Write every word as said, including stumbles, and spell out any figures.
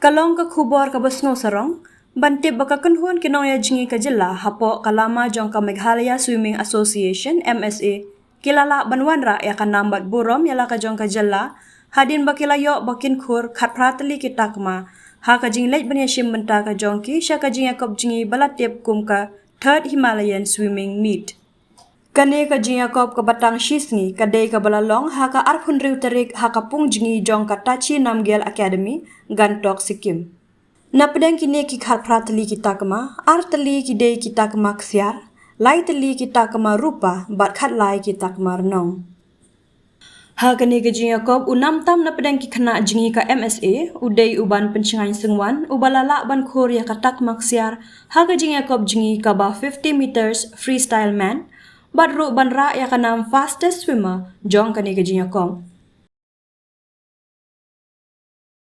Ka long ka khubor kaba sngewsarong ban tip ba ka kynhun ki nongïajngi ka jylla hapoh ka lama jong ka Meghalaya Swimming Association, M S A, ki la lah ban wanrah ïa ka nam bad burom ïa la ka jong ka jylla hadien ba ki la ïoh ba kin khur khatphra tylli ki takma ha ka jingleit ban ïashim bynta ka jong ki sha ka jingïakop jngi ba la tip kum ka Third Himalayan Swimming Meet. Kane ka jingïakop kaba tang shisngi ka dei kaba la long ha ka arphew hynriew tarik ha ka pung jngi jong ka Tachi Namgyel Academy, Gangtok, Sikkim. Napdeng kine ki khatphra tylli ki takma, ar tylli ki dei ki takma ksiar, lai tylli ki takma rupa bad khatlai ki takma rnong. Ha kane ka jingïakop u nam tam napdeng ki khynnah jngi ka M S A u dei u Banpynshngaiñ Syngwan uba la lah ban khur ïa ka takma ksiar ha ka jingïakop jngi kaba fifty meters freestyle man bad ruh ban rah ïa ka nam fastest swimmer jong kane ka jingïakop.